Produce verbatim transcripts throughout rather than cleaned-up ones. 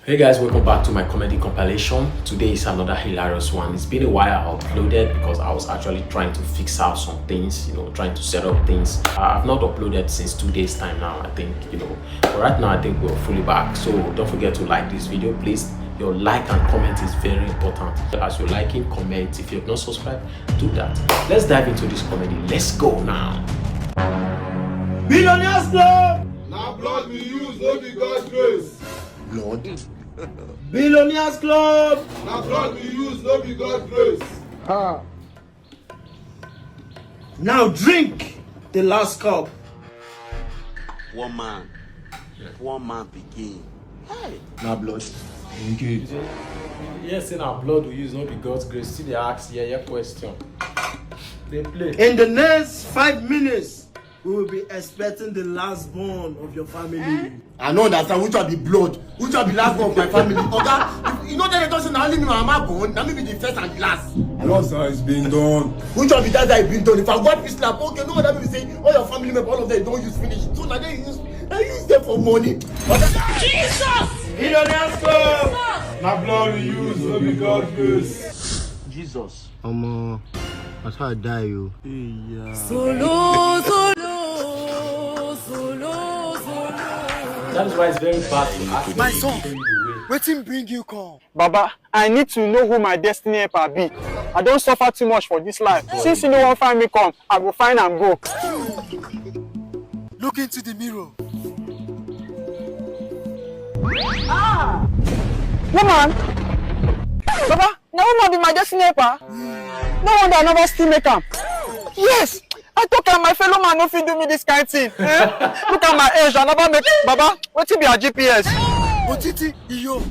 Hey guys, welcome back to my comedy compilation. Today is another hilarious one. It's been a while I uploaded because I was actually trying to fix out some things, you know, trying to set up things. I've not uploaded since two days time now, I think, you know. But right now, I think we're fully back. So don't forget to like this video, please. Your like and comment is very important. As you're liking, comment. If you've not subscribed, do that. Let's dive into this comedy. Let's go now. Billionaires Club! Na blood we use, no be God's grace. Blood? Billionaires Club! Na blood we use, no be God's grace. Ah. Now drink the last cup. Poor man. Poor man begin. Hey. Na blood. Thank you. Yes, say na blood we use, no be God's grace. Still dey ask yeye question. Dey play. In the next five minutes, we will be expecting the last born of your family. I no understand which one be blood, which one be last born of my family. Oga, you know that they talk say na only me my mama born, na me be the first and the last. Blood has been done. Which one be that that been done? If I wipe this slap, okay, no other people say all your family members, all of them don use finish. So na they use, na use them for money. Jesus! Billionaires Club! Na blood we use, no be God grace. Jesus. Omo, that's how I die, yo. Solo, solo, solo, solo. That is why it's very bad to ask. My son, wetin bring you come? Baba, I need to know who my destiny helper be. I don suffer too much for this life. Since you no wan find me come, I go find am go. Look into the mirror. Ah! Woman! Baba, na woman be my destiny helper. No wonder I never still make am. Yes! I talk am, my fellow man no fit do me this kind thing. Eh? Look at my age, I never make. Baba, wetin be her G P S? Otiti, iyo.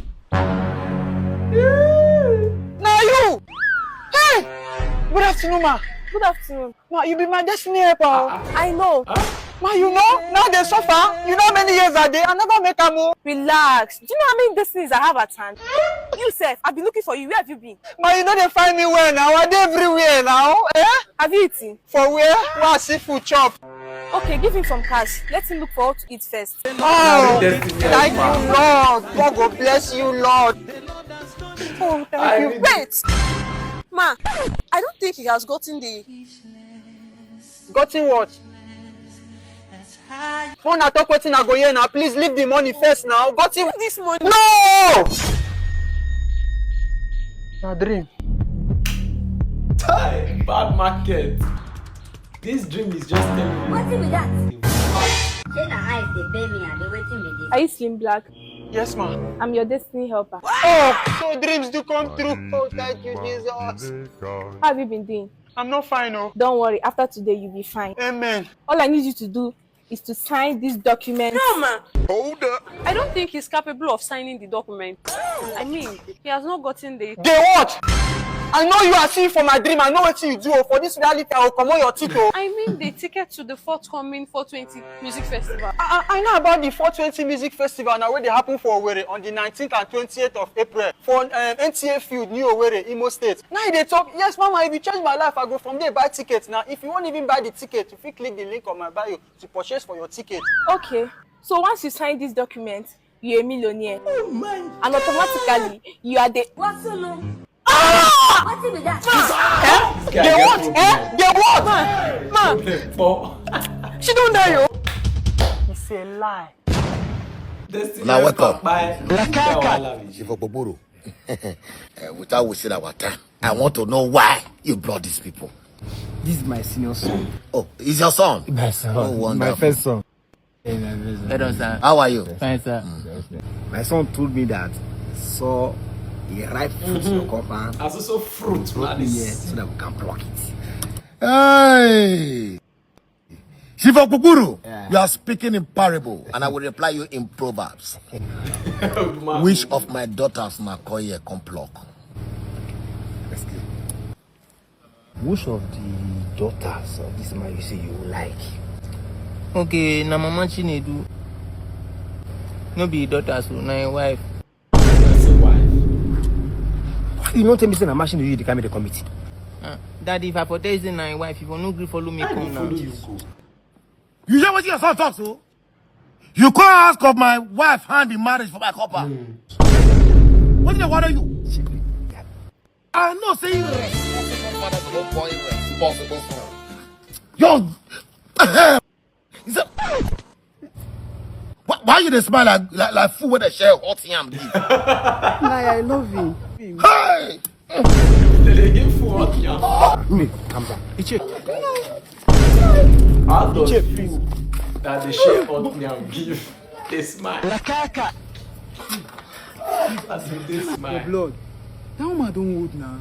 Na you! Hey! Good afternoon, ma. Good afternoon. Ma, you be my destiny helper. I know. Ma, you know, now they suffer. You know how many years I dey? I never make am o. Relax. Do you know how many destinies I have at hand? You sef, I've been looking for you. Where have you been? Ma, you no dey find me well now. I dey everywhere now. Eh? Have you eaten? For where? Where I see food chop. Okay, give him some cash. Let him look for what to eat first. Oh, thank you, Lord. God go bless you, Lord. Oh, thank you. Wait! Ma, I don't think he has gotten the... Gotten what? Phone na talk wetin I go hear now. Please leave the money first now. Gotten this money. No! Na dream. Time, bad market. This dream is just telling me. Wetin be that? Shey na eyes dey pain me, abi wetin be this? Are you Slim Black? Yes, ma. I'm your destiny helper. Oh, so dreams do come true. Oh, thank you, Jesus. How have you been doing? I'm not fine, oh. Don't worry, after today you'll be fine. Amen. All I need you to do is to sign this document. No, ma. Hold up. I don't think he's capable of signing the document. I mean, he has not gotten the... The what? I know you are seeing for my dream. I know what you do. Oh. For this reality, I will comot your teeth. Oh. I mean the ticket to the forthcoming four twenty Music Festival. I, I, I know about the four twenty Music Festival now, wey dey happen for Owerri on the nineteenth and twentieth of April for, um, N T A Field, New Owerri, Imo State. Now you dey talk, yes, mama, if you change my life, I go from there buy ticket. Now, if you wan even buy the ticket, you fit click the link on my bio to purchase for your ticket. Okay, so once you sign this document, you're a millionaire. Oh my God. And automatically, you are the... What's so long? Ah! Wetin be that? Eh? They what? Eh? They what? Ma, ma. She don die, oh. It's a lie. Now wake up. Chief Okpokporo. Eh, without wasting our time, I want to know why you brought these people. This is my senior son. Oh, he's your son? My son. No wonder. My first son. Well done, sir. How are you? Fine, sir. My son told me that saw a ripe fruit in your compound. As also fruit, brought me here so that we can pluck it. Hey! Chief Okpokporo, yeah, you are speaking in parable, and I will reply you in proverbs. Which of my daughters na come here come pluck? Which of the daughters of this man you say you like? Okay, na Mama Chinedu. No be daughters, so na him wife. Why you no tell me say na Mama Chinedu you dey carry me dey committee? Ah, Daddy, if I for tell you say na him wife, you for no gree follow me come now. You hear wetin your son talk so? You come ask of my wife hand in marriage for my compound. Wetin dey worry you? I know say you responsible father go born responsible son. Yo, is that, why, why you dey smile like, like, like fool wey dey share hot yam give? Nai, I love you. Hey! They dey give fool hot yam. Me, calm down. Ichie. How does fool that dey share hot yam give? They smile. Lakaka. As in this man. Your blood. That woman don't hold now.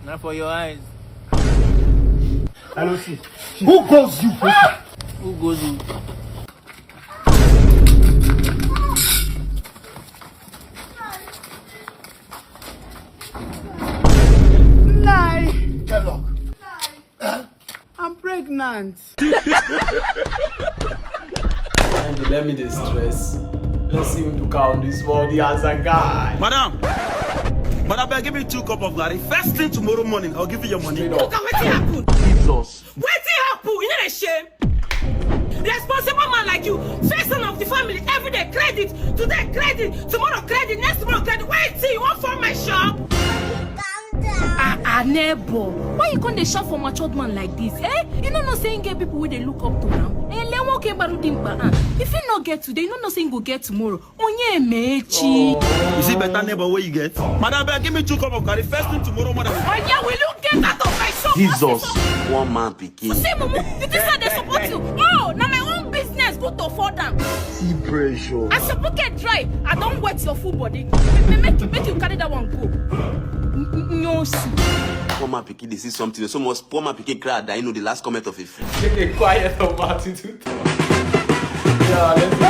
Not for your eyes. I don't see. Who goes you? Who goes you? Lie. Kellock. I'm pregnant. And let me dey stress. Let's see who look out this world as a guy. Madam, madam, abeg, give me two cup of garri. First thing tomorrow morning, I'll give you your money. Straight up. Oga, wetin happen? Jesus. Wetin happen? You know the shame. Responsible man like you, first son of the family, every day credit, today credit, tomorrow credit, next tomorrow credit. Wetin, you wan form my shop? Ah, ah, neighbor, why you come dey shout for matured man like this? Eh? You no know say him get people wey dey look up to am. Eh, lewo ke baru dimkpa, ah. If he no get today, you no know say he go get tomorrow. Onye mechi. You see better neighbor wey you get? Madam, abeg, give me two cup of garri. First thing tomorrow morning. Oya, will you get out of my shop? Jesus. One man pikin. See, mumu, you think say I dey support you? Oh, na my own business. Good to fall down. See pressure. As your pocket dry, I don wet your full body. Make, make, make you carry that one go. N-, n-, nyosi. Poor man pikin dey see something. So much poor man pikin cry that you know the last comment of a film. Take a quiet of attitude. Yeah, let's go.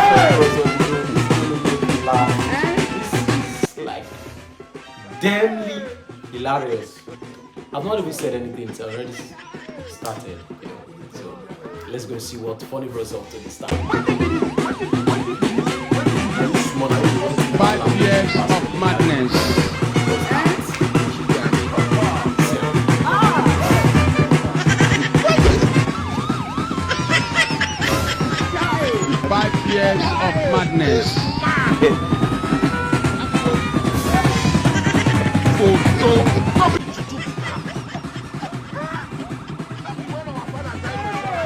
This is like damnly hilarious. I've not even said anything. It's already started. You know. So let's go see what Funny Bros up to this time. Five years of madness. Five years of madness.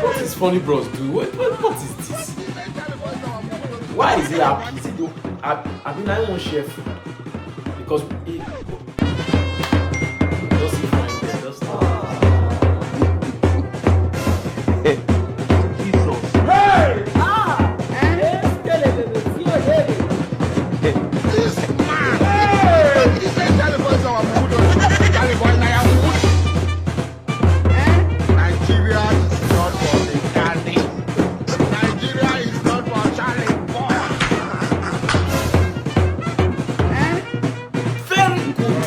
What is Funny Bros do? What, what, what is this? Why is he happy? Is it the, I, I mean, I won't share food because he, just see fine, just Jesus. Hey! Ah! Eh? This man! Hey! This is Charlie Boy, our food. Charlie Boy, na your food. Eh? Nigeria is not for the carnage. Nigeria is not for Charlie Boy. Eh? Very good.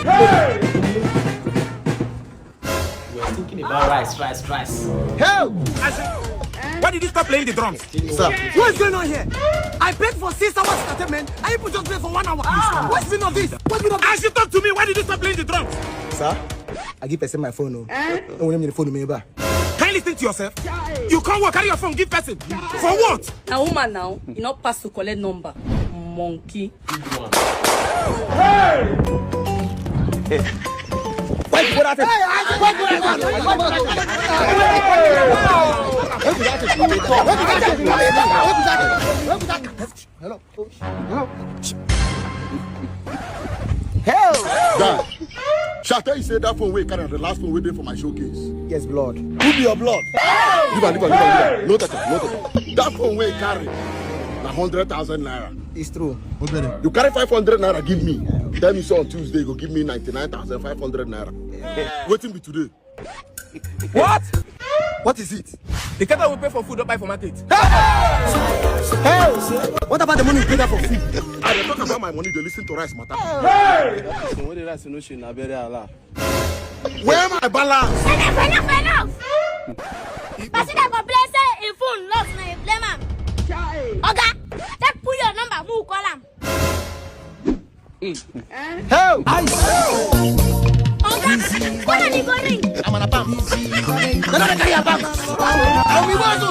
Hey! We were thinking about rice, rice, rice. Hell! I said, why did you stop playing the drums? Sir. What is going on here? I paid for six hours entertainment and you people just play for one hour. What's the meaning of this? What's the meaning of this? As you talk to me, why did you stop playing the drums? Sir, I give person my phone. Oh. Eh? No, we need the phone, me back. Can you listen to yourself? You can't work, carry your phone, give person. For what? Na woman now, you not pass to collect number. Monkey. Big one. Hey! Why you go that thing? Why you go that thing? Why you go that thing? Why you go that thing? Why you go that thing? Hello. Hello. Hell! Guy, shall I tell you say that phone wey you carry na the last phone wey dey for my showcase? Yes, blood. Who be your blood? Leave am, leave am, leave am, leave am. No touch am, no touch am. That phone wey you carry na hundred thousand naira. It's true. You carry five hundred naira give me. Tell me say on Tuesday you go give me ninety-nine thousand five hundred naira. Wetin be today? What? What is it? The kettle we pay for food, don't buy for market. Hey! What about the money you pay that for food? I dey talk about my money, dey listen to rice matter. Hey! So when the rice no show, na bury Allah. Where my balance? Enough, enough, enough! Person dey complain say him phone lost, na him blame am. Oga, take put your number, make we call am. Hey! Ice! Oga, call am, e go ring. I'm on a pump. Let me carry your pump. And we want to.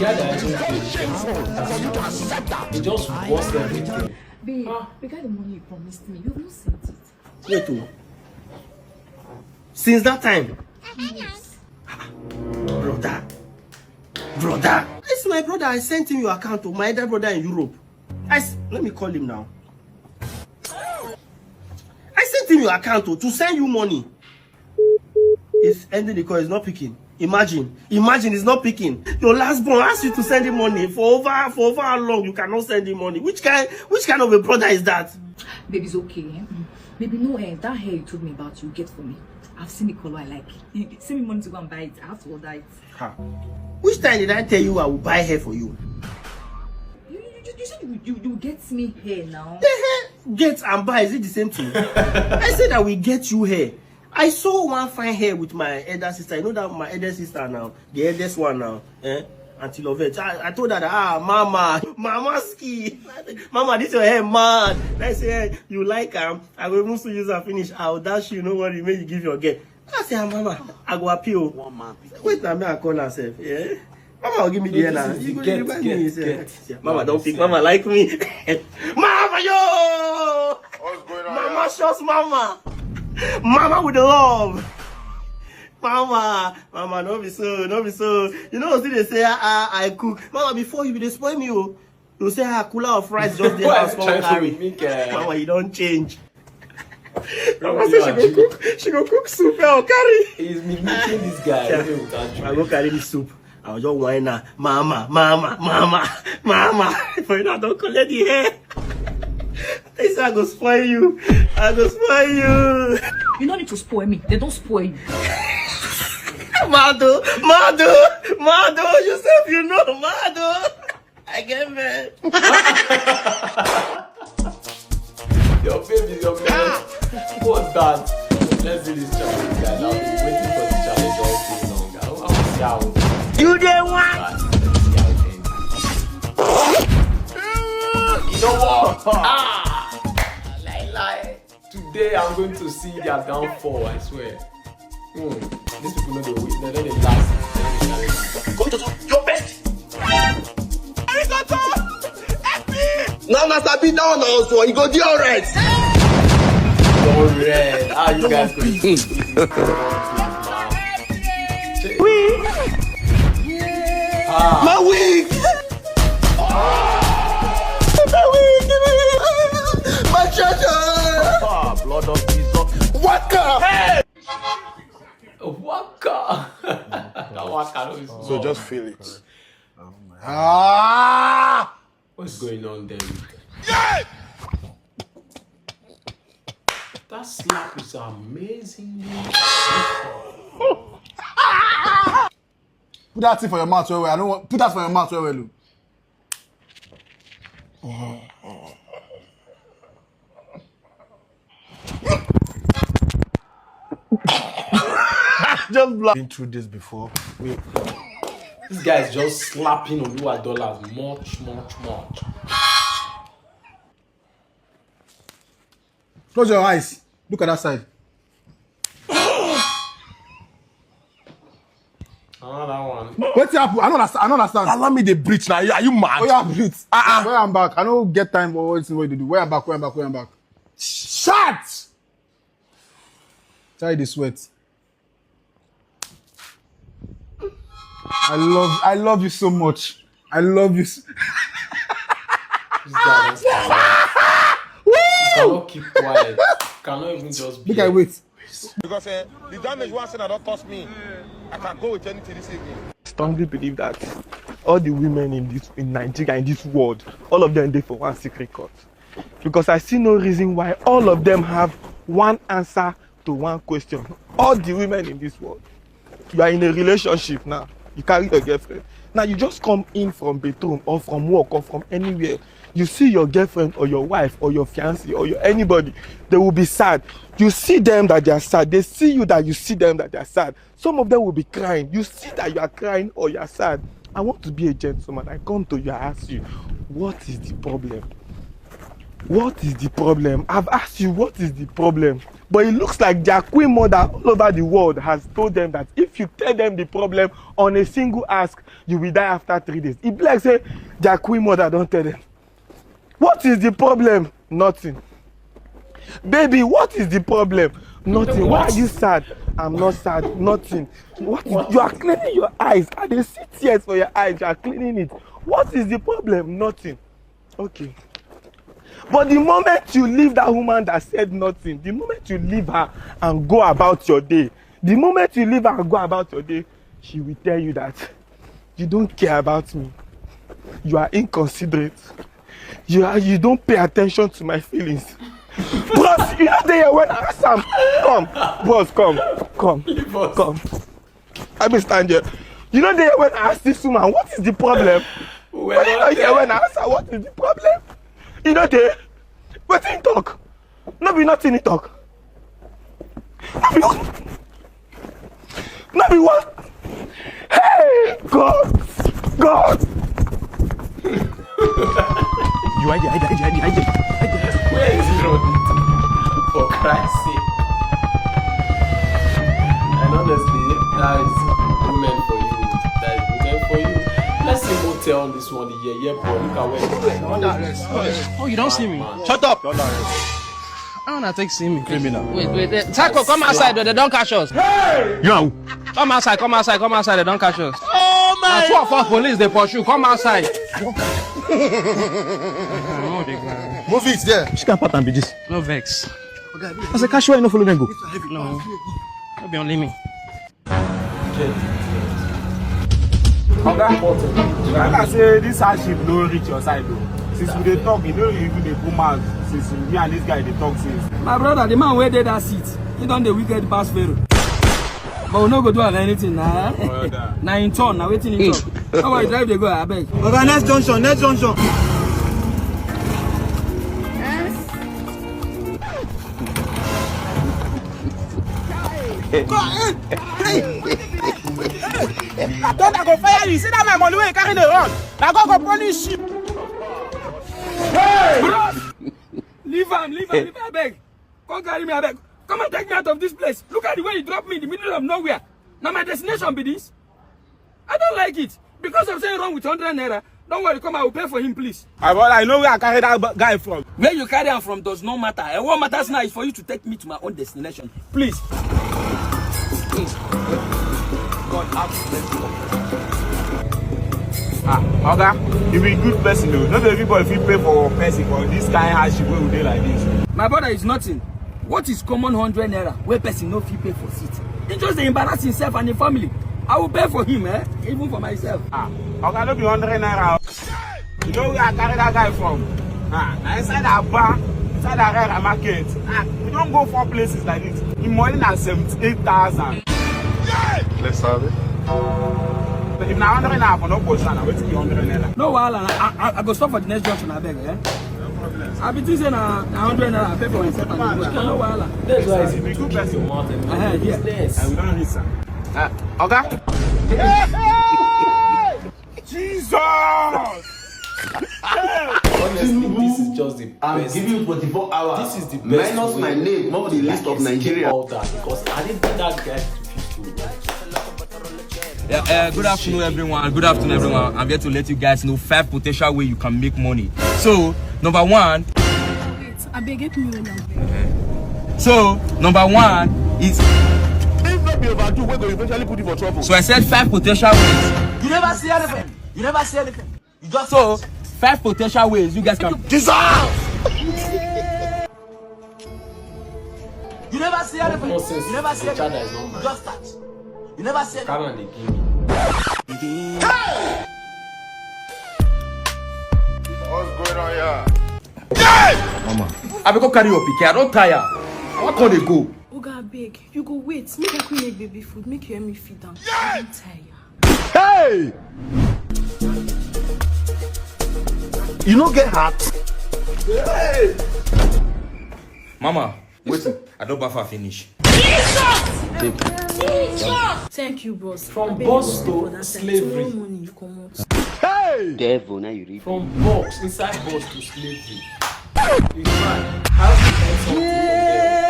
Yeah, that is okay. He just wants everything. Babe, ah, regarding the money you promised me, you've not sent it. Wait, oh. Since that time? Yes. Brother. Brother. This is my brother. I sent him your account to my elder brother in Europe. I s- let me call him now. I sent him your account to, to send you money. It's ending the call. It's not picking. Imagine, imagine it's not picking. Your last born asked you to send him money for over for over how long you cannot send him money. Which kind which kind of a brother is that? Baby, it's okay. Eh? Mm. Baby, no, eh, that hair you told me about, you get for me. I've seen the color I like. You send me money to go and buy it. I have to order it. Ha. Which time did I tell you I will buy hair for you? You, you, you, you said you, you, you get me hair now. The hair, get and buy, is it the same thing? I said I will get you hair. I saw one fine hair with my elder sister. You know that my elder sister now, the eldest one now, eh? Auntie Lovett. I, I told her that, ah, mama, mama ski, mama, this your hair mad. I say, eh, you like am? I go even soon use am finish. I'll dash you. No worry, make you give your girl. I say, ah, mama, I go appeal. Wait, now me I call herself. Yeah. Mama will give me the hair now. You go get, get, get. Mama don't pick. Mama like me. Mama yo. What's going on? Mama shows mama. Mama with the love. Mama, mama, no be so, no be so. You know what they say? Ah, I cook. Mama, before you be dey spoil me, oh. You say, ah, cooler of rice just dey house come carry. Mama, you don't change. Mama say she go cook, she go cook soup. I'll carry. He's mimicking this guy. Yeah. I go carry the soup. I'll just whine her. Mama, mama, mama, mama. For you know, I don't collect the hair. They say I go spoil you. I go spoil you. You don't need to spoil me. They don't spoil you. Mado, Mado, Mado, yourself, you know, Mado. I get mad. Your baby, your man. What's that? Let's do this challenge, guys. I've been waiting for this challenge all too long. I don't want to see how. You dey want? Let's see how it ends. You know what? Ah! Lie, lie. Today I'm going to see their downfall, I swear. Hmm. These people know they win, they know they last. Go to your best. Arigato! Happy! Now, Master B down now, so you go do alright. Alright. How you guys going to do this? We. Ah. My wig! My wig! My treasure! Ah, blood of Jesus. Waka! Hey! Waka! That waka no be small. So just feel it. Ah! What's going on there? Yeah! That slap is amazing. Put that thing for your mouth well well. I don't want, put that for your mouth well well. Oh. Just block. Been through this before. Wait. This guy is just slapping Oluwa dollars much, much, much. Close your eyes. Look at that side. Another one. Wetin happen? I don't understand. I don't understand. Allow me the breach now. Are you, are you mad? Oh yeah, breathe. Uh-uh. Where I'm back? I don't get time for what you do. Where I'm back? Where I'm back? Where I'm back? Shut! Try the sweat. I love, I love you so much. I love you. So... This guy, you cannot keep quiet. You cannot even just be. Make I wait. Because uh, the damage one thing that don't cost me, I can go with anything this evening. Strongly believe that all the women in this, in Nigeria, in this world, all of them dey for one secret court. Because I see no reason why all of them have one answer to one question. All the women in this world, you are in a relationship now. You carry your girlfriend. Now you just come in from bedroom or from work or from anywhere. You see your girlfriend or your wife or your fiancé or your anybody, they will be sad. You see them that they are sad. They see you that you see them that they are sad. Some of them will be crying. You see that you are crying or you are sad. I want to be a gentleman. I come to you, I ask you, what is the problem? What is the problem? I've asked you, what is the problem? But it looks like their queen mother all over the world has told them that if you tell them the problem on a single ask, you will die after three days. E be like say their queen mother don tell them. What is the problem? Nothing. Baby, what is the problem? Nothing. Why are you sad? I'm not sad. Nothing. What is, you are cleaning your eyes. I dey see tears for your eyes. You are cleaning it. What is the problem? Nothing. Okay. But the moment you leave that woman that said nothing, the moment you leave her and go about your day, the moment you leave her and go about your day, she will tell you that you don't care about me. You are inconsiderate. You are, you don't pay attention to my feelings. Bros, you know they when I ask am. Come, bros, come, come, come. I be stand there. You know they when I ask this woman, what is the problem? Well, you know here when I ask her, what is the problem? You know they, wetin he talk? No be nothing he talk. No be, no be what? Hey, God, God. You hide there, hide there, hide there, hide there, hide there. Where is Rodney? For Christ's sake. And honestly, guys, women for you. That is women for you. Let's see who tell this one the yeah, yeah, boy. Look at where. Oh, you don't see me. Shut up. I wanna take see me. Criminal. Wait, wait, wait. Taco, come outside, they don't catch us. Yo. Come outside, come outside, come outside, they don't catch us. Oh my. Two of us police, they pursue. Come outside. Move it there. Which kind of pattern be this? No vex. As a casual, you no follow them go. No. No be only me. Oga, like I say, this hardship no reach your side o. Since we dey talk, you no even dey put mouth. Since me and this guy dey talk since. My brother, the man wey dey that seat, he don dey wicked pass Pharaoh. But we no go do am anything na. Na him turn, na wetin him talk. No worry, drive dey go, abeg. Oga, next junction, next junction. Go, hey, hey. I thought I go fire you. See that my money wey you carry dey run. Na God go punish you. Hey! Bros, leave am, leave am, leave am, abeg. Come carry me, abeg. Come and take me out of this place. Look at the way you drop me in the middle of nowhere. Na my destination be this. I don't like it. Because of say wrong with hundred naira, don't worry, come, I will pay for him, please. My brother, I know where I carry that bu-, guy from. Where you carry am from does not matter. Eh, what matters now is for you to take me to my own destination, please. God have mercy. Ah, Oga, you be good person o. No be everybody fit pay for person for this kind hardship wey we dey like this. My brother is nothing. What is common hundred naira wey person no fit pay for seat? He just dey embarrass himself and him family. I will pay for him, eh? Even for myself. Ah, Oga, no be hundred naira. You know where I carry that guy from? Ah, na inside Aba, inside Arera market. Ah, we don go four places like this. Him money na seventy-eight thousand. Let's have it. If na hundred naira for no question, na wetin be hundred naira? No wahala, I, I, I go stop for the next junction, abeg, eh? I be think say na, na hundred naira I pay for myself and the boy. No wahala. That's why I say you good person. Uh-huh, yeah. Business. I will not listen. Uh, Oga? Jesus! Honestly, this is just the I'm best. Giving you twenty-four hours. This is the best. Minus way my name, not the to, list like, of escape Nigeria. All that, because I didn't think that guy refused to. Yeah, uh, good afternoon, everyone. Good afternoon, everyone. I'm here to let you guys know five potential way you can make money. So, number one. Wait, I beg it me now. So, number one is. If not be overdo, we go eventually put you for trouble. So I said five potential ways. You never see anything. You never see anything. You just so five potential ways you guys can. Jesus! You never see anything. Nonsense. You never see anything. That is not mine. Just start. You never see anything. Carry on the game. Hey! What's going on here? Mama, I be go carry your pikin. I don tire. I wan come dey go. Oga, abeg, you go wait. Make I quick make baby food. Make you help me feed am. I don tire. Hey! You no get heart? Hey! Mama, wait. I don baff her finish. Jesus! Jesus! Thank you, boss. From boss to slavery. Tomorrow morning, you comot. Hey! Devil, now you read. From box, inside box to slavery. It's fine. How do you find something from there?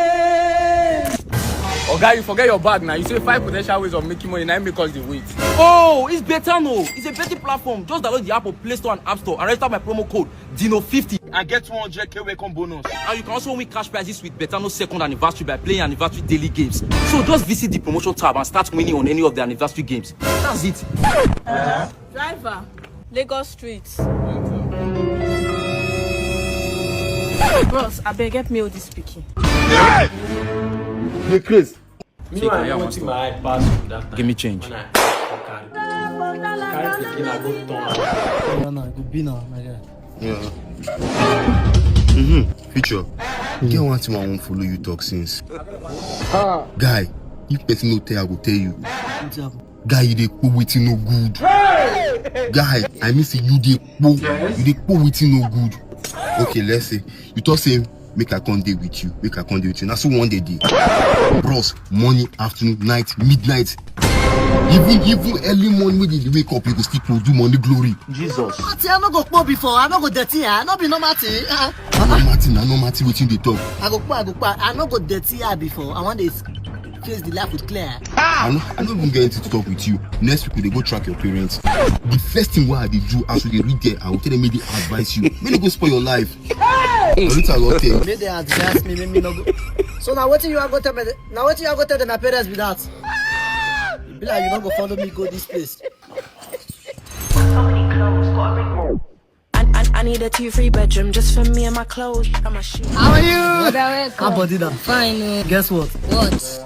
Oga, you forget your bag now. You say five potential ways of making money, now make us dey wait. Oh, it's Betano. It's a betting platform. Just download the app on Play Store and App Store and register my promo code Dino fifty and get one hundred K welcome bonus. And you can also win cash prizes with Betano second anniversary by playing anniversary daily games. So just visit the promotion tab and start winning on any of the anniversary games. That's it. Driver, Lagos Street. Bros, abeg help me hold this pikin. Dey craze. Me, I know wetin my eye pass through that time. Give me change. When I carry, carry pikin, I go turn am. No, no, go be now, my guy. Yeah. Mm-hmm. Future. Get one thing I wan follow you talk since. Guy, if person no tell, I go tell you. Wetin happen? Guy, you dey kpo wetin no good. Guy, I mean say you dey kpo, you dey kpo wetin no good. Okay, let's say you talk say make I come dey with you, make I come dey with you. Na so one day dey. Bros, morning, afternoon, night, midnight. Even even early morning when you dey wake up, you go still produce money glory. Party, I no go kpo before. I no go dirty. I no be normal thing. Ah, Na normal thing, na normal thing wetin you dey talk. I go kpo, I go kpo. I no go dirty eye before. I wan dey face the life with clear eye. I no I no even get anything to talk with you. Next week we dey go track your parents. The first thing wey I dey do as we dey reach there, I go tell them make they advise you. Make they go spoil your life. Na wetin I go tell you. Make they advise me, make me no go. So na wetin you wan go tell me? Na wetin you wan go tell my parents be that? E be like you no go follow me go this place. I, I, I need a two three bedroom just for me and my clothes and my shoes. How are you? Brother, welcome. How body that? Fine. Oh. Guess what? What?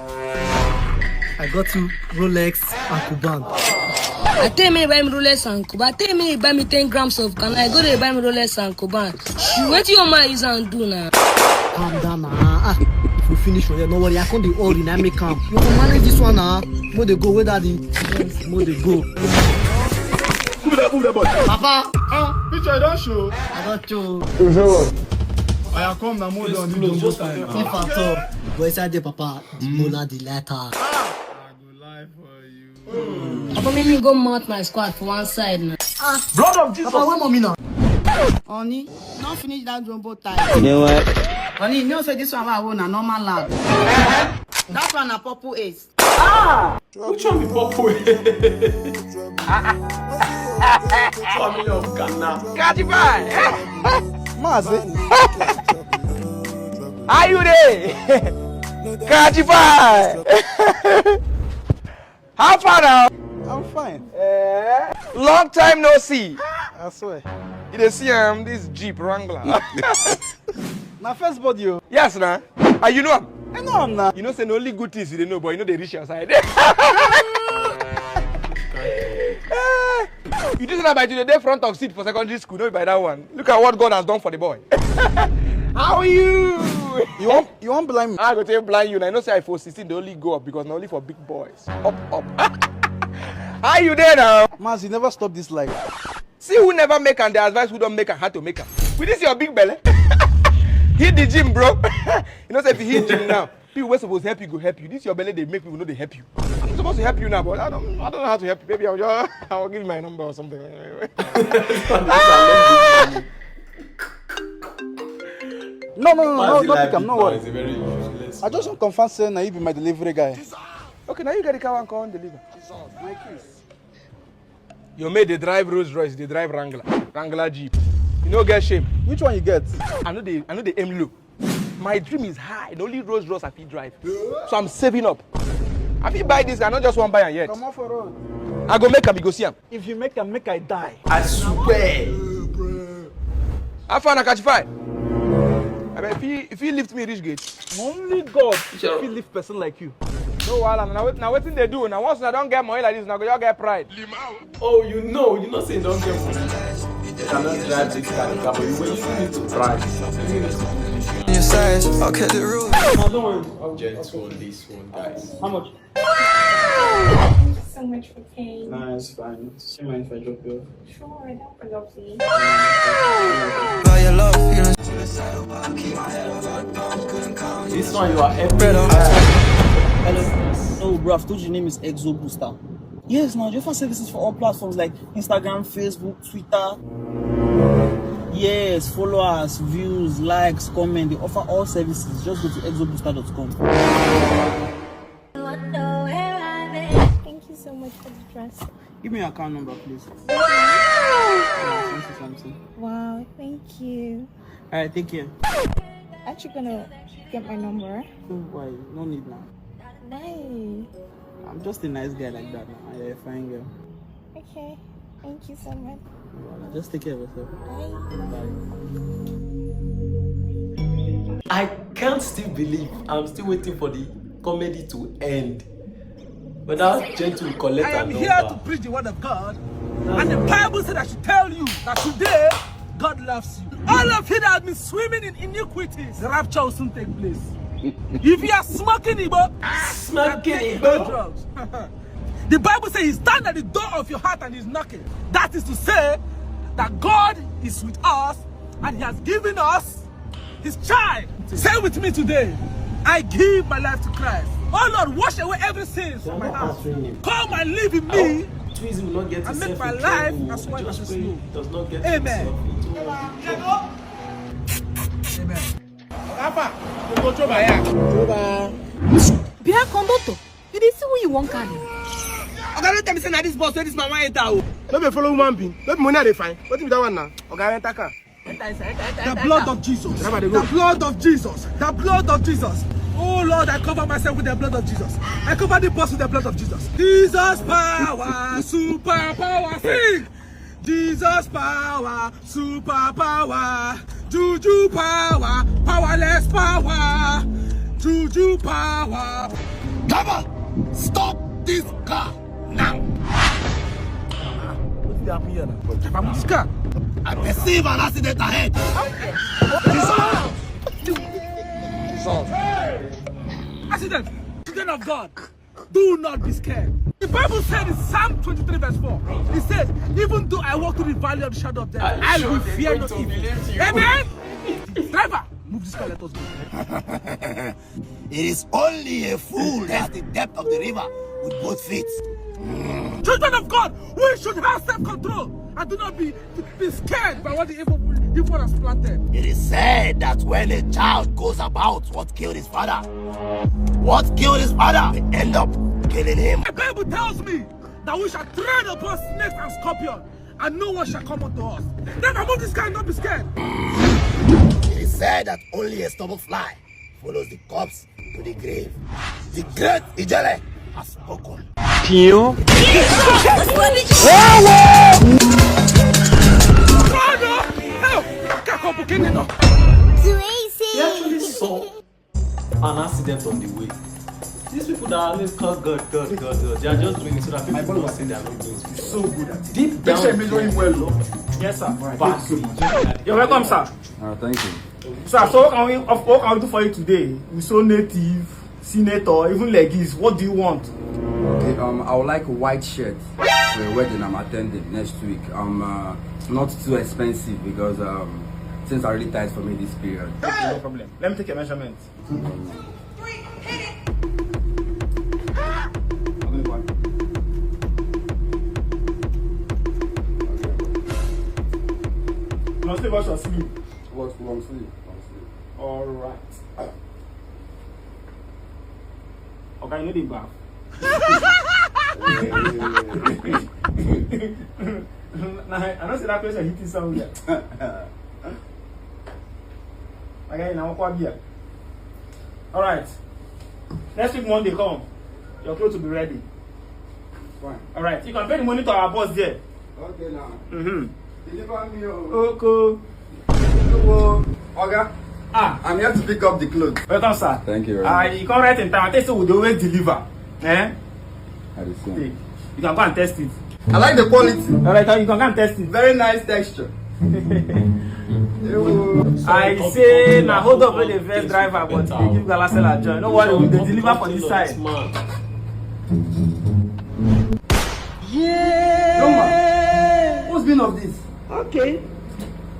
I got you Rolex and Cuban. I tell me buy me Rolex and Cuban. I tell me buy me ten grams of can. I go dey buy me Rolex and Cuban. Shoo, wetin your man use am do now? Calm down now. Ah, if we finish for here, no worry. I come the all in. I make calm. You go manage this one now. Mo dey go where daddy. Mo dey go. Move that, move that body. Papa, Ah, picture don show. I don show. Oya, come na more than the jumbo time. If at all, go inside there, Papa. The mola, the letter. Papa, make me go mount my squad for one side now. Blood of Jesus. Papa, where mommy now? Honey, no finish that jumbo time. You know what? Honey, you know say this one wey I hold na normal lab. That one na purple ace. Which one be purple? Family of Ghana. Kajibai. Mazi. How you dey? Kajibai. How far now? I'm fine. Long time no see. I swear. You dey see am, this Jeep Wrangler. Na first body o. Yes na. And you know am. I know am na. You know say na only good things you dey know, but you no dey reach your side. You think say na by today dey front of seat for secondary school, no be by that one. Look at what God has done for the boy. How are you? You wan you wan blind me? I go take blind you na. You know say I for sixteen dey only go up because na only for big boys. Up, up. How you dey now? Mazi, never stop this life. See who never make am dey advise who don make am how to make am. With this your big belle. Hit the gym, bro. You know say if you hit gym now, people wey suppose help you go help you. This your belle dey make people no dey help you. I'm supposed to help you now, but I don't I don't know how to help you. Maybe I'll just I'll give you my number or something. No, no, no, no, Mazi no, like pick am, big no man, worry. he's a very useless I just wan confirm say na you be my delivery guy. Okay, now you get the car and come deliver. My kiss. Your mate dey drive Rolls Royce, dey drive Wrangler, Wrangler Jeep. You no get shame. Which one you get? I no dey I no dey aim low. My dream is high. Na only Rolls Royce I fit drive. So I'm saving up. I fit buy this. I no just wan buy am yet. Comot for road. I go make am. You go see am. If you make am, make I die. I swear. How far na catch fire? I mean, if he if he lift me reach gate. Na only God fit lift person like you. No wahala. Na wait na wetin dey do. Na once una don get money like this, na go just get pride. Oh, you know, you know say you don't get money. You cannot drive this kind of car, but you will use it to drive. Your size, I'll cut the rules. No, don't worry. I'll, I'll, Gents on this one, guys. How much? Thank you so much for paying. Nah, it's fine. Do you mind if I drop you off? Sure, that was lovely. By your love, you know. This one you are every Bread on Hello, bro. I've told you your name is Exo Booster. Yes, now the offer services for all platforms like Instagram, Facebook, Twitter. Yes, followers, views, likes, comment. They offer all services. Just go to exobooster dot com. Give me your account number, please. Yeah, something, something. Wow, thank you. All right, take care. Aren't you gonna get my number? Oh, why? No need now. Bye. I'm just a nice guy like that now. You're a fine girl. Okay. Thank you so much. Well, just take care of yourself. Bye. Bye. I can't still believe I'm still waiting for the comedy to end. But that gentle collect I am and here number. To preach the word of God. And the Bible said I should tell you that today, God loves you. All of you that have been swimming in iniquities, the rapture will soon take place. If you are smoking Igbo, Smoking taking Igbo. Drugs. The Bible says he stands at the door of your heart and is knocking. That is to say that God is with us and he has given us his child. Say with me today, I give my life to Christ. Oh Lord, wash away every sin from my heart. Come and live in me. Twins will not get And make himself my in life trouble. As white Just as pray snow. Does not get Amen. Himself into Amen. Rafa, you go throw my hand. Bia conductor, you dey see who you wan carry? Oga, no tell me say na this bus wey this man wan enter o. No be follow human being. No be money I dey find. Wetin be that one now? Oga, enter car. The blood of Jesus. The blood of Jesus. The blood of Jesus. Oh Lord, I cover myself with the blood of Jesus. I cover the bus with the blood of Jesus. Jesus power, super power. Sing. Jesus power, super power. Juju power, powerless power. Juju power. Driver, stop this car now. Wetin dey happen here now? Driver, move this car. I perceive an accident ahead. Accident. Children of God, do not be scared. The Bible said in Psalm twenty-three verse four, it says, even though I walk through the valley of the shadow of death, I will fear no evil. Amen. Driver, move this car, let us go. It is only a fool that's the depth of the river with both feet. Children of God, we should have self-control and do not be, be scared by what the evil, evil has planted. It is said that when a child goes about what killed his father, what killed his father will end up killing him. The Bible tells me that we shall tread upon snakes and scorpions, and no one shall come unto us. Then I move this car and not be scared. It is said that only a stubborn fly follows the corpse to the grave. The great Ijele has spoken. Brother, help! Kakopukini no. He actually saw an accident on the way. These people that always call God, God, God, God, they are just doing it so that people will say they are not doing it. So good at it. Deep down, Make sure you know him well. Yes, sir. Badly. You're welcome, sir. Uh, thank you. Sir, so what can we, of- what can we do for you today? We so native, senator, even like this. What do you want? Okay, um, I would like a white shirt for a wedding I'm attending next week. Um, uh, not too expensive because um, things are really tight for me this period. Okay, no problem. Let me take your measurement. You must take off your sleeve. What's long sleeve? Long sleeve. All right. Okay, you know the bath. Nah, I don't see that question hitting somewhere. Okay, now what beer? All right. Next week Monday, come. Your clothes will be ready. Fine. All right. You can pay the money to our boss there. Okay now. Mm-hmm. Deliver me. Oh. Oko. Oh. Oga, Ah, I'm here to pick up the clothes. Welcome, sir. Thank you very Ah, much. You come right in time. I tell you, we dey always deliver. Eh? I dey see. Take. You can go and test it. I like the quality. All right, you can go and test it. Very nice texture. I say na hold up with the first driver, but they give Gala seller joy. No worry, we dey deliver for this side. Young man, what's been of this? Okay.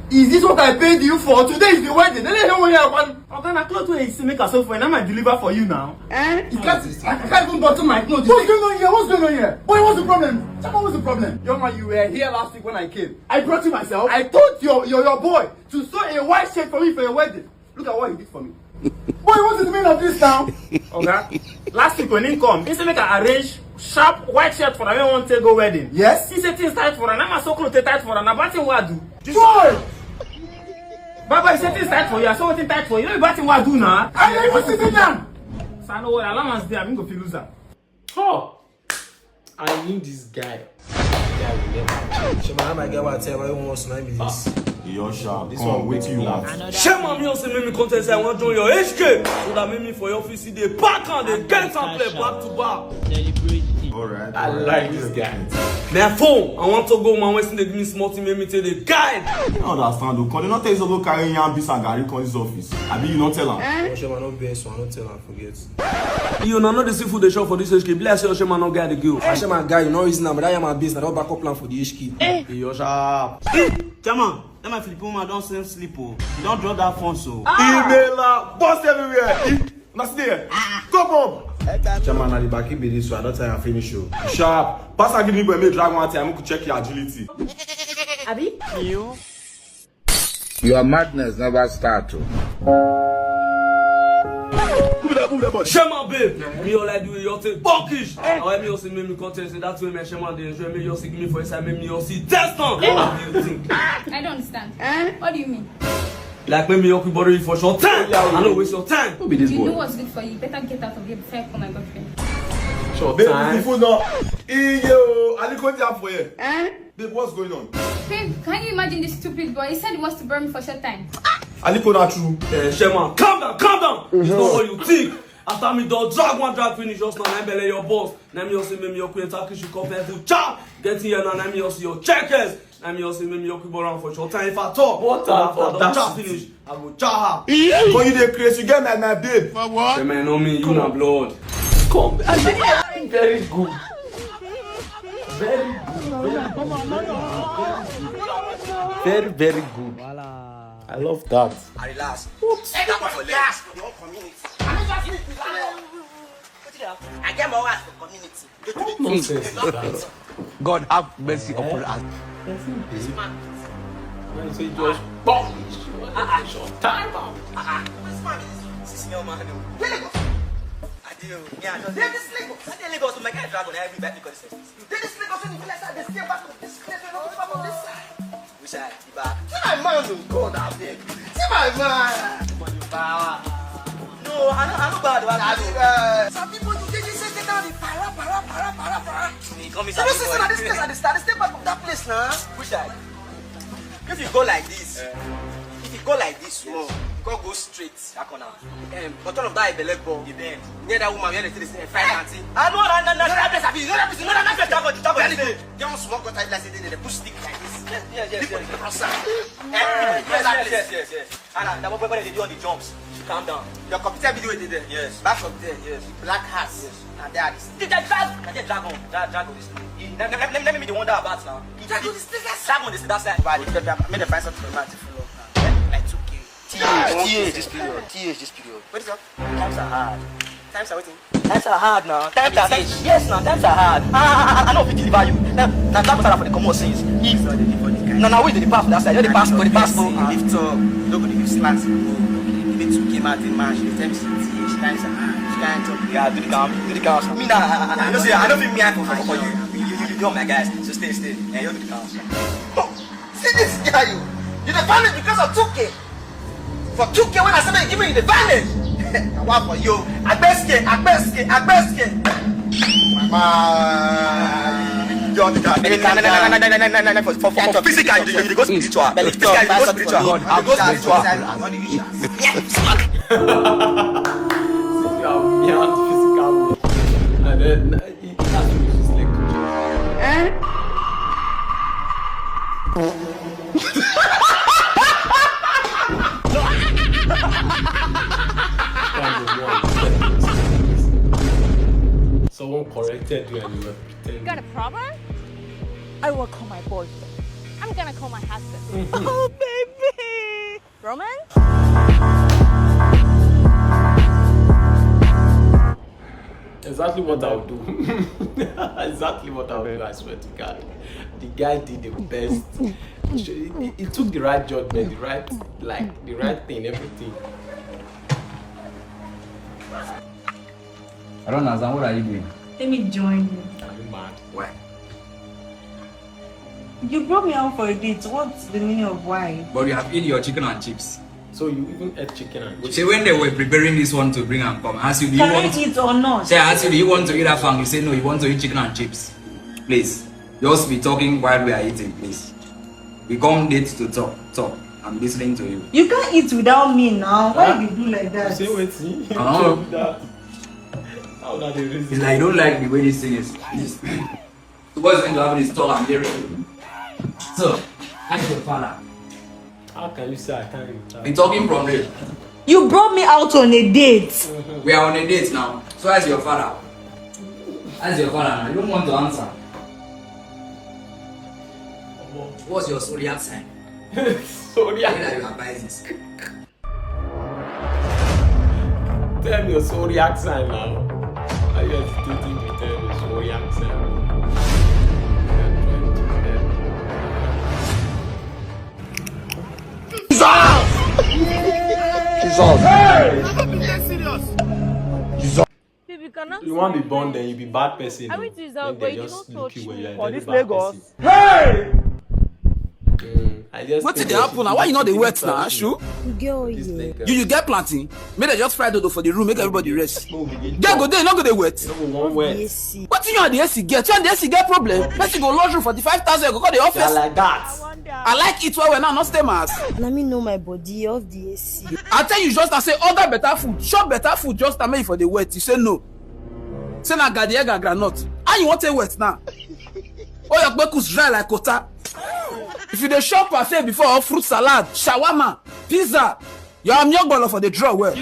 Is this what I paid you for? Today is the wedding. Let me hear what you have. Oga, na cloth wey you see make I sew for you, na I deliver for you now. Eh? You can't, I can't even button my clothes. What's going on here? What's going on here? Boy, what's the problem? Chama, what's the problem? Young man, you were here last week when I came. I brought you myself. I told your, your, your boy to sew a white shirt for me for your wedding. Look at what he did for me. Boy, what is the meaning of this now? Oga, last week when he come, he say make I arrange Sharp white shirt for am wey wan take go wedding. Yes. He say things tight for am. Na my so clothes dey tight for am. Na bad thing wey I do. Boy! Baba, he say things tight for you. I say wetin tight for you. No be bad thing wey I do na. I dey even sit down. So I no worry. Allowance dey. I go fit lose am. Oh, I knew this guy. This guy will never change. Shema, how my guy wa tell you once na be this. Yosha, this come, one wetin you want? Shema, me also make me come tell say I wan join your H K. So that make me for your office, dey pack and dey get am play back to back. Celebrate. Alright. I like this guy. My phone, I want to go, man. When they give me small thing, make me take the guy. You don't understand, though. Come, they not tell you to go carry yam, beans and garri come this office. Abi you not tell am? Eh? Shema, no be so, I no tell am, forget. You know, no dey see food dey shop for this H K. Be like say Shema no get the girl. Shema guy, you no reason am, but that yam and beans, na don back up plan for the H K. Eh. Hey, Yosha. Chairman, that my Filipino man don send sleep o. He don drop that phone so. Imela, boss everywhere. He, na still there. Go bomb. Chairman, na the back be this one. I don tell you finish o. Sharp. Pass and give me boy, make drag one time. Make we check your agility. Abi? You? Your madness never start o. Move that, move that body. Shema, babe. Me all I do is your thing. Bonkish. How me also make me contest that way, my Shema dey enjoy me. You also give me for inside, make me also test on. What do you think? I don't understand. What do you mean? Like, make me help you borrow you for short time. I no waste your time. Who be this boy? You know what's good for you. Better get out of here before I call my boyfriend. Short time. Babe, before now. Iyo, Ali, come down for here. Eh? Babe, what's going on? Babe, can you imagine this stupid boy? He said he wants to borrow me for short time. Aliko, na true. Eh, Shema, calm down, calm down. It's not what you think. After me, don drag one drag finish just now, na belle your boss. Na me also make me your queen, talk you come for chop. Get in here now, na me also your checkers. Na me also make me your queen borrow for short time. If I talk, what after don chop finish, I go chop her. But you dey craze, you get my, my babe. For what? Shema, no me, you na blood. Come, I say very good. Very good. Very, very good. Very, very good. I love that. I relax. Oops. Hey, that one for last for the whole community. I no just need to lie. Wetin dey happen? I get my own house for community. What nonsense is that? God have mercy upon us. Person dey. This man. When you say just polish, what is your time out? Ah, ah. This man is this senior man o. Dey Lagos. I dey o. Yeah, I just dey this Lagos. I dey Lagos with my guy Dragon. Every bike because this. You dey this Lagos when you feel like say I dey stay back to this place, wey no too far from this side. Which side? The back. See my man o, God abeg. See my man. Money power. No, I no, I no bad, I no bad. Some people you dey this side, they now dey para, para, para, para, para. You come inside. You know say na this place I dey stay, I dey stay back of that place na. Which side? If you go like this, if you go like this, you go go straight that corner. Um, but turn of that belle ball. You bend. Near that woman, where they say, they say, fine auntie. I know that, that, that, that place, abi, you know that place, you know that, that place. That one, that one, that one. They don't smoke, but I like say they, they push stick like this. Yes, yes, yes, yes. People dey cross am. Eh, yes, yes, yes, yes. And, uh, that boy, boy, they do all the jumps. Calm down. Your computer video dey there. Yes. Back of there. Yes. Black hat. Yes. And there is. Did that drag? I get dragon. That dragon is. Let, let, let, let me be the one that about now. Dragon is still that side. Dragon is that side. But make dem find something for me to follow now. Like two K. T H, T H this period. T H this period. What is up? Times are hard. Times are waiting. Times are hard now. Times are, times, yes now, times are hard. Ah, ah, ah, ah, I no fit deliver you. Now, now that matter for the common sense. If no, they live for the kind. No, no, we dey pass for that side. No dey pass, no dey pass, bro. Lift up. No go dey give slants. Even two K mountain man, she dey tell me say, "T H, times are hard." She can't talk. Yeah, do the calm, do the calm. Me now, I, I, I know say, I know fit me for, for, for you. You, you, you, you, you, my guys. So stay, stay. Yeah, you do the calm. Oh, see this guy, you. You dey find me because of two K. For two K, when I say make you give me the violence, I want for you. Agbeske, Agbeske, Agbeske. Mama, you don't got any kind of, for, for, for physical, you, you go spiritual. Physical, you go spiritual. You go spiritual. Physical, yeah, physical. And then, eh, eh, that's what you just like to do. Eh? Someone corrected you and you were pretending. Got a problem? I will call my boyfriend. I'm gonna call my husband. Oh, baby! Roman? Exactly what I would do. Exactly what I would do, I swear to God. The guy did the best. He, he, he took the right judgment, the right, like, the right thing, everything. I don't understand. What are you doing? Let me join you. Are you mad? Why? You brought me out for a date. What's the meaning of why? But you have eaten your chicken and chips. So you even ate chicken and chips? Say when they were preparing this one to bring and come, I asked you, do you Can I want? eat or not? Say I asked you, do you want to eat that fang? You say no, you want to eat chicken and chips. Please, just be talking while we are eating, please. We come date to talk, talk. I'm listening to you. You can't eat without me now. Why you do like that? Say wetin? Uh-huh. That. How that dey reason? It's like you don't like the way this thing is. This, the boy's going to have this talk and hearing. So, how's your father? How can you say I can't eat? Be talking from real. You brought me out on a date. We are on a date now. So how's your father? How's your father now? You don't want to answer. What's your zodiac sign? Sorry, Where are your advices? Tell me your zodiac sign now. Why you hesitating to tell me zodiac sign? You are trying to tell me. Jesus. Baby, can I You want to be born then you be bad person. I went to his When house, they but you just don't look touch you when me. you are a For very this bad Lagos. Person. Mm, I just Wetin think dey they happen should now? Why you no dey give wet it now, back Ashu? to this Lagos. You you get plantain? Make dem just fry dodo for the room, make everybody rest. Make we begin Girl go talk. Dey, you no go dey wet. Make we wan wet. Wetin you and the A C get? You and the A C get problem? Person go lodge room for the five thousand, go call the They are office. Like that. I like it well well now, no stay mad. Na me know my body off the A C. I tell you just now, say order better food, chop better food, just now make you for the wet. You say no. Say na garden egg and groundnut. How you want to wet now? All your kpekus dry like kota. If you dey chop parfait before or fruit salad, shawarma, pizza, your amiogbolo for the draw well. I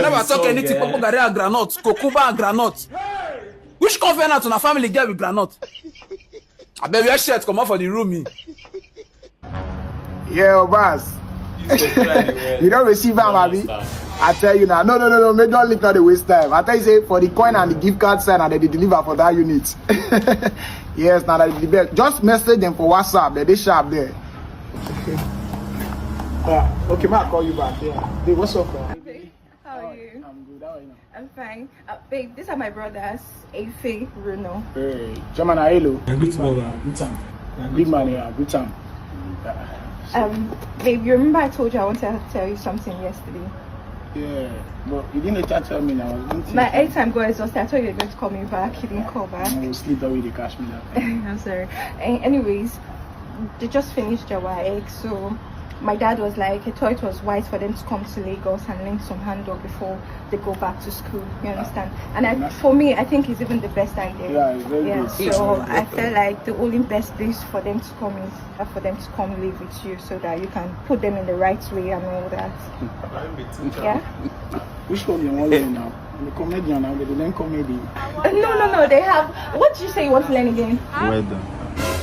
never talk anything. Popo garri and groundnut, cucumber and groundnut. Which convenant una family get with groundnut? I bet wear shirt comot for the room. Eh? Yeah, boss. You don't receive am, abi? I tell you now. No, no, no, no. Make don't leave not the waste time. I tell you, say for the coin and the gift card sign, and they deliver for that unit. Yes, now that the best. Just message them for WhatsApp. They they sharp there. Yeah. Okay, ma, I'll call you back. Yeah. Babe, what's up, man? How are you? I'm good. How are you? I'm fine. Uh, babe, these are my brothers, Efe, Bruno. Hey, German, hello. Good morning. Good time. Big man, yeah, good time. Um, babe, you remember I told you I wanted to tell you something yesterday? Yeah, but you didn't later tell me now. My airtime got exhausted. I told you you're going to call me back. You didn't call back. I was sleep that way they catch me that. I'm sorry. And anyways, they just finished their WAEC, so my dad was like, he thought it was wise for them to come to Lagos and learn some handwork before they go back to school. You understand? And I, for me, I think it's even the best idea. Yeah, it's very Yeah, good. so I felt like the only best place for them to come is uh, for them to come live with you so that you can put them in the right way and all that. Yeah? Which one you want to learn now? The comedian now, they learn comedy. Uh, no, no, no. They have. What did you say you want to learn again? Weather.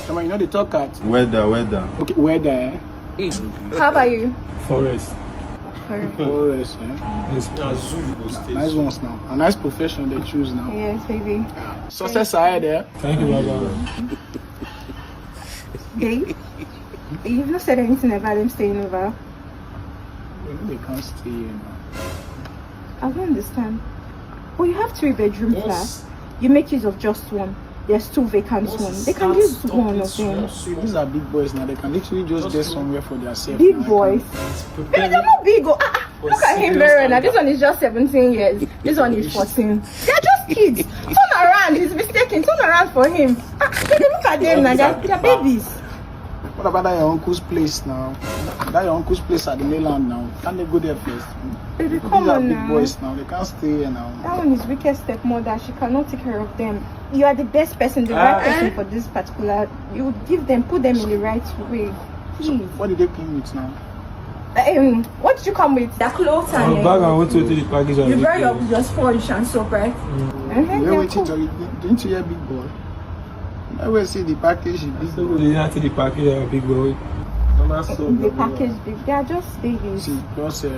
Come on, you know they talk at Weather, weather. Okay, weather. Eh? How about you? Forest. Forest, eh? Yes. Na zoo you go stay. Nice ones now. A nice profession they choose now. Yes, baby. Success ahead, eh? Thank you, Baba. Babe, you've not said anything about them staying over. They can't stay here now. I don't understand. Well, you have three bedroom flat. You make use of just one. There's two vacant ones. They can use one of them. See, these are big boys now. They can literally just get somewhere for themselves. Big boys. Baby, they're not big. Oh, ah, ah. Look at him, Mary. Now this one is just seventeen years. This one is fourteen. They're just kids. Turn around. He's mistaken. Turn around for him. Ah, baby, look at them now. They're, they're babies. What about that your uncle's place now? That your uncle's place at the mainland now. Can't they go there first? Baby, These come are on big now. Boys now. They can't stay here now. That one is wicked stepmother. She cannot take care of them. You are the best person, the right person for this particular. You give them, put them in the right way. Please. What did they come with now? Um, what did you come with? The clothes and Our bag and went to the package. You brought your, your sponge and soap, right? Mm-hmm, Where yeah, waiting cool. To you? Didn't you hear big boy? I will see the package is big boy. They had the package, uh, big boy. The package big. They are just babies. See, just uh,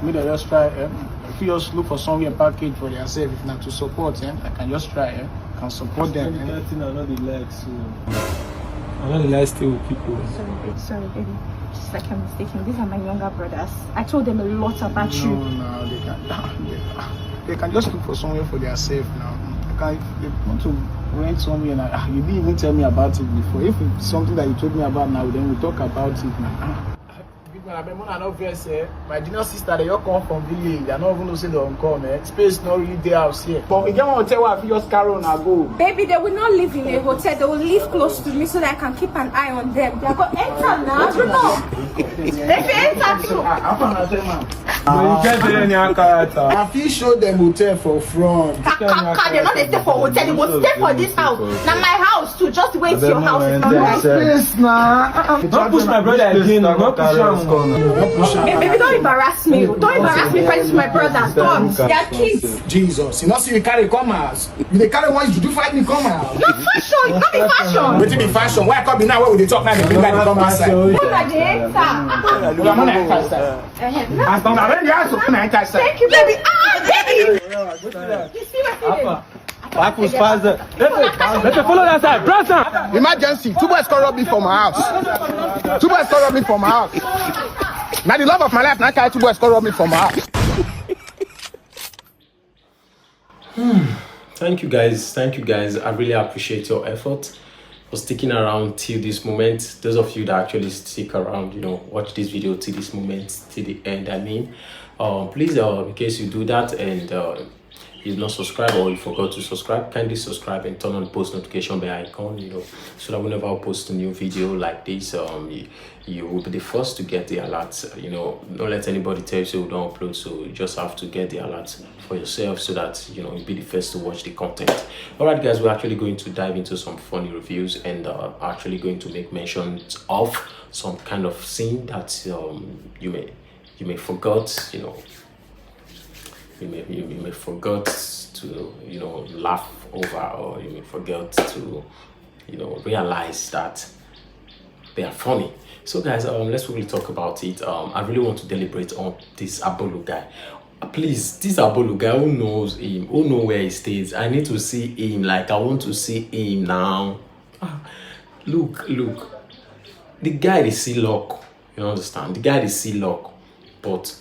me that just try. Uh, if you just look for somewhere package for yourself, if not to support, eh, I can just try. Eh, can support them. Eh. That thing I know the like so. I don't like stay with people. Sorry, babe. Sorry, baby. It's like I'm mistaken. These are my younger brothers. I told them a lot about you. No, no, they can, they, they can just look for somewhere for themselves now. They can, if they want to rent somewhere now. Ah, you didn't even tell me about it before. If it's something that you told me about now, then we talk about it now. Ah. Big man, abeg, una no vex, eh? My junior sister, they all come from village. I no even know say they don come, eh? Space no really dey house here. But e get one hotel wey I fit just carry una go. Baby, they will not live in a hotel. They will live close to me so that I can keep an eye on them. They are going to enter now. You know. They fit enter too. Ah, how can I tell man? But you get any character. I fit show them hotel for front. Kaka, they no dey stay for hotel. They will stay for this house. Now my house too. Just wait your house. Is not nice. Space now. Don't push my brother again. Don't push him. Baby, don't embarrass me. Don't embarrass me. Friends with my brother. Stop. They are kids. Jesus, you know, see, you carry come house. You dey carry one, you do fight me come house. Not fashion. Not be fashion. Wetin be fashion? Why come be now wey we dey talk now? Dey bring guy dey come outside. Una dey enter. Una wan enter inside. Eh, no. As una ready, as una enter inside. Thank you, baby. Ah, baby. You see what you Pakus pass there. Let me follow that side. Press am. Emergency! Two boys come rob me for my house. Two boys come rob me for my house. Now the love of my life now carry two boys come rob me for my house. Thank you guys. Thank you guys. I really appreciate your effort for sticking around till this moment. Those of you that actually stick around, you know, watch this video till this moment, till the end. I mean, um, please, uh, in case you do that and uh, you've not subscribed or you forgot to subscribe, kindly subscribe and turn on the post notification bell icon, you know, so that whenever I post a new video like this, um, you, you will be the first to get the alerts. You know, don't let anybody tell you so we don't upload, so you just have to get the alerts for yourself so that, you know, you'll be the first to watch the content. All right, guys, we're actually going to dive into some funny reviews and uh, actually going to make mentions of some kind of scene that um, you may you may forgot, you know, you may you, you may forgot to, you know, laugh over, or you may forget to, you know, realize that they are funny. So, guys, um, let's really talk about it. Um, I really want to deliberate on this Abolu guy. Please, this Abolu guy, who knows him? Who know where he stays? I need to see him. Like, I want to see him now. Ah, look, look. The guy dey see luck. You understand? The guy dey see luck, but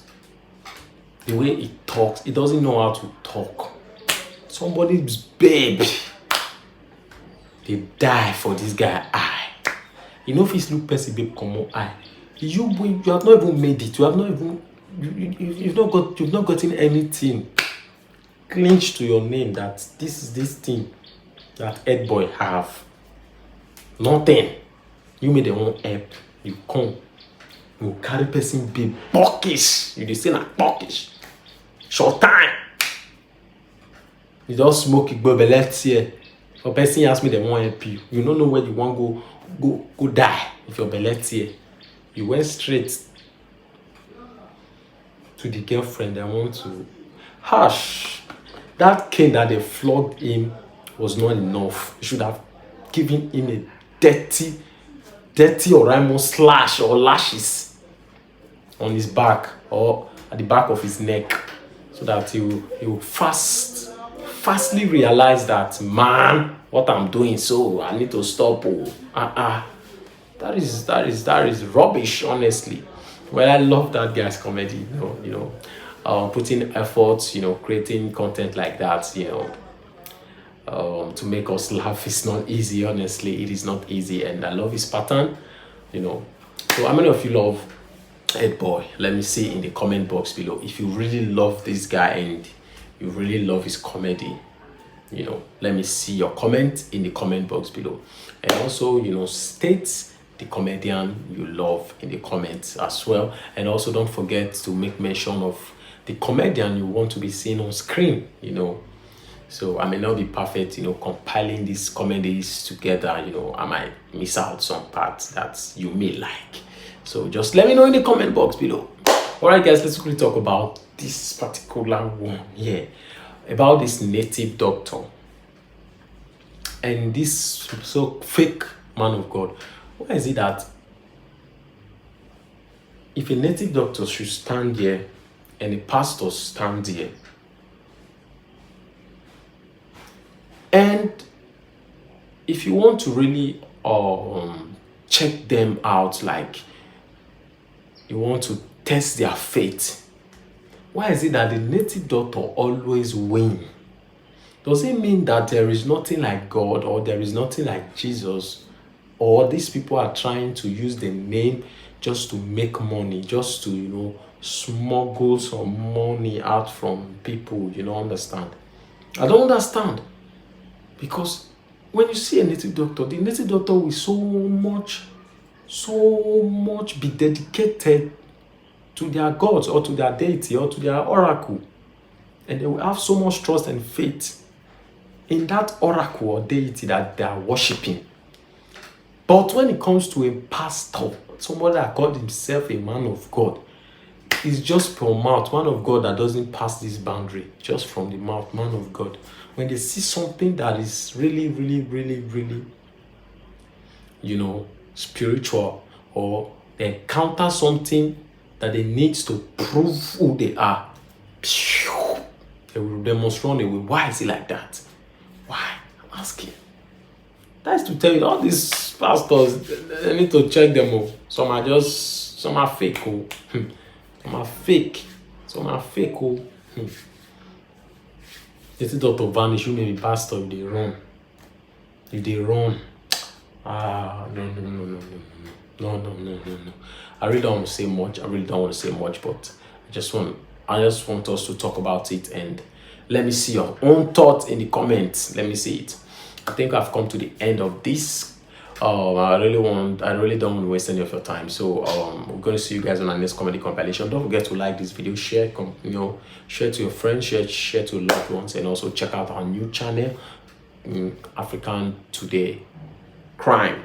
the way he talks, he doesn't know how to talk. Somebody's babe dey die for this guy eye. You know, if you look person babe comot eye, you you have not even made it. You have not even you, you, you've not got you've not gotten anything clinch to your name that this is this thing that head boy have. Nothing. You make dem wan help, you come, you carry person babe, bockish. You dey say na bockish. Short time. You don smoke igbo belle tear. For person ask me dem wan help you. You no know where you wan go go go die with your belle tear. You went straight to the girlfriend. I want to harsh. That cane that they flogged him was not enough. You should have given him a dirty, dirty Oraimo slash or lashes on his back or at the back of his neck, so that he will, he will fast fastly realize that, man, what I'm doing, so I need to stop. Oh, uh-uh. That is that is that is rubbish, honestly. Well, I love that guy's comedy. You know, you know, uh, putting efforts, you know, creating content like that, you know, um, to make us laugh is not easy. Honestly, it is not easy, and I love his pattern. You know, so how many of you love Head Boy? Let me see in the comment box below if you really love this guy and you really love his comedy. You know, let me see your comment in the comment box below, and also, you know, state the comedian you love in the comments as well. And also, don't forget to make mention of the comedian you want to be seen on screen. You know, so I may not be perfect, you know, compiling these comedies together. You know, I might miss out some parts that you may like. So just let me know in the comment box below. All right, guys, let's quickly talk about this particular one here, about this native doctor and this so fake man of God. Why is it that if a native doctor should stand here and a pastor stand here, and if you want to really um, check them out, like you want to test their faith. Why is it that the native doctor always win? Does it mean that there is nothing like God, or there is nothing like Jesus, or these people are trying to use the name just to make money, just to, you know, smuggle some money out from people? You don't understand. I don't understand. Because when you see a native doctor, the native doctor will so much, so much be dedicated to their gods or to their deity or to their oracle. And they will have so much trust and faith in that oracle or deity that they are worshiping. But when it comes to a pastor, somebody that called himself a man of God, it's just from mouth, man of God that doesn't pass this boundary, just from the mouth, man of God. When they see something that is really, really, really, really, you know, spiritual, or they encounter something that they need to prove who they are, they will, they must run away. Why is it like that? Why? I'm asking. That's to tell you, all these pastors, they need to check them all. Some are just, some are fake. Oh. Hmm. Some are fake. Some are fake. Oh. Hmm. Native doctor vanish, you may be pastor, you dey run. You dey run. Ah, no, no, no, no, no, no, no, no, no, no, no. I really don't want to say much. I really don't want to say much, but I just want, I just want us to talk about it, and let me see your own thoughts in the comments. Let me see it. I think I've come to the end of this. Um, I really want, I really don't want to waste any of your time. So um, we're going to see you guys on our next comedy compilation. Don't forget to like this video, share, com- you know, share to your friends, share, share to loved ones, and also check out our new channel, mm, African Today Crime.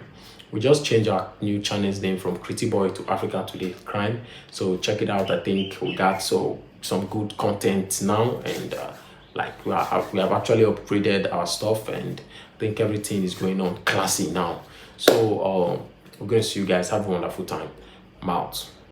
We just changed our new channel's name from Critty Boy to African Today Crime. So check it out. I think we got so some good content now, and uh, like we, are, we have actually upgraded our stuff, and I think everything is going on classy now. So um, we're going to see you guys. Have a wonderful time. I'm out.